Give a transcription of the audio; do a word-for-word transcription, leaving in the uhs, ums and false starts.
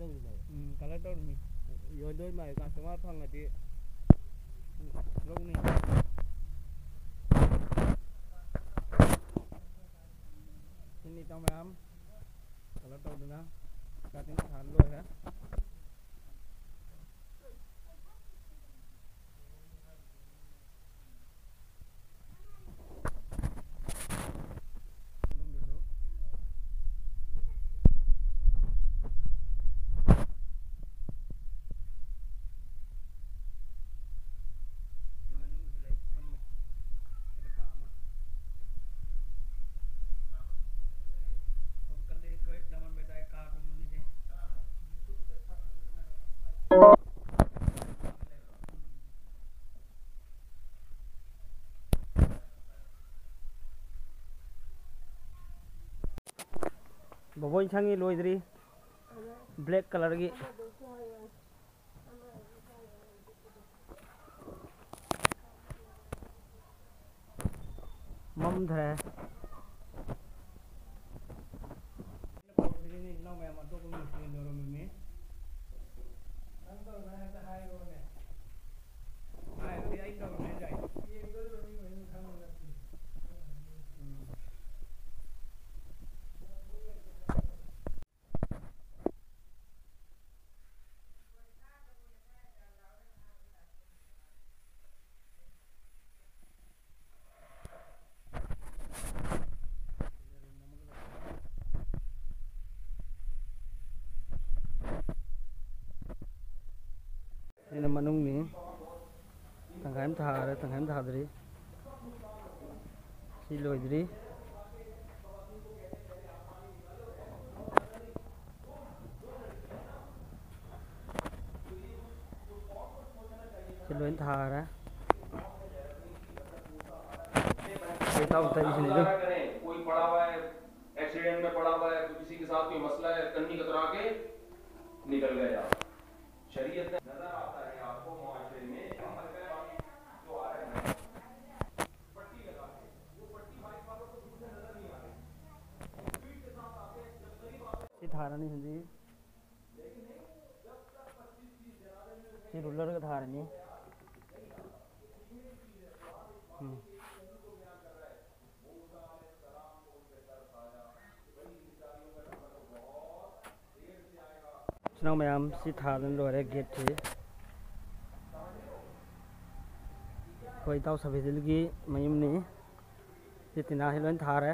ꯎꯝ, colour ꯇꯧꯔꯤꯃꯤ꯫ ꯌꯣꯟꯗꯣꯏ ꯃꯥꯜꯂꯦ, customer ꯐꯪꯉꯗꯤ ꯂꯧꯅꯤ꯫ ꯁꯤꯅꯤ ꯏꯇꯥꯎ ꯃꯌꯥꯝ, ꯀꯂꯔ ꯇꯧꯗꯅ ꯀꯥꯇꯤꯟ ꯁꯥ ꯂꯣꯏꯔꯦ꯫ ꯕꯣꯕꯣꯏ ꯏꯟꯁꯥꯡꯒꯤ ꯂꯣꯏꯗ꯭ꯔꯤ꯫ ꯕ꯭ꯂꯦꯛ ꯀꯂꯔꯒꯤ꯫ ꯃꯝꯊꯔꯦ꯫ ꯏꯅꯥꯎ ꯃꯌꯥꯝ ꯑꯇꯣꯞꯄ ꯃꯤꯁꯨ ꯌꯦꯡꯗꯧꯔꯝꯃꯤ꯫ ꯅꯪ ꯇꯧꯔꯝꯃꯦ ꯍꯥꯏꯕꯗ ꯍꯥꯏꯔꯣꯅꯦ꯫ ꯍꯥꯏꯕꯗꯤ ꯑꯩ ꯇꯧꯔꯝꯃꯦ ꯍꯥꯏꯗꯥꯏ? ꯌꯦꯡꯗꯣꯔꯤꯕ ꯃꯤ ꯃꯌꯥꯝ ꯈꯪꯕ ꯅꯠꯇꯦ꯫ ꯎꯝ꯫ ꯁꯤꯅ ꯃꯅꯨꯡꯅꯤ꯫ ꯇꯪꯈꯥꯏ ꯑꯃ ꯊꯥꯔꯦ, ꯇꯪꯈꯥꯏ ꯑꯃ ꯊꯥꯗ꯭ꯔꯤ꯫ ꯁꯤ ꯂꯣꯏꯗ꯭ꯔꯤ꯫ ꯁꯤ ꯂꯣꯏ ꯊꯥꯔꯦ꯫ ꯁꯤ ꯏꯇꯥꯎ ꯇꯛꯏꯁꯤꯅꯤ ꯑꯗꯨ꯫ कोई पड़ा हुआ है, एक्सीडेंट में पड़ा हुआ है, तो किसी के साथ कोई मसला है, कन्नी कतरा के निकल गए आप। शरीयत में नजर आता है आपको माशरे में, हम जो आ रहे हैं पट्टी लगा के, वो पट्टी बाइक वालों को दूर से नजर नहीं आ रही। ꯁꯤ ꯊꯥꯔꯅꯤ ꯍꯧꯖꯤꯛ꯫ ꯔꯨꯂꯔꯒ ꯊꯥꯔꯅꯤ꯫ ꯎꯝ꯫ ꯏꯆꯤꯟ ꯏꯅꯥꯎ ꯃꯌꯥꯝ, ꯁꯤ ꯊꯥꯗꯅ ꯂꯣꯏꯔꯦ ꯒꯦꯠꯁꯤ꯫ ꯑꯩꯈꯣꯏ ꯏꯇꯥꯎ ꯁꯕꯤꯗꯤꯜꯒꯤ ꯃꯌꯨꯝꯅꯤ꯫ ꯁꯤ ꯇꯤꯅꯥꯁꯤ ꯂꯣꯏ ꯊꯥꯔꯦ꯫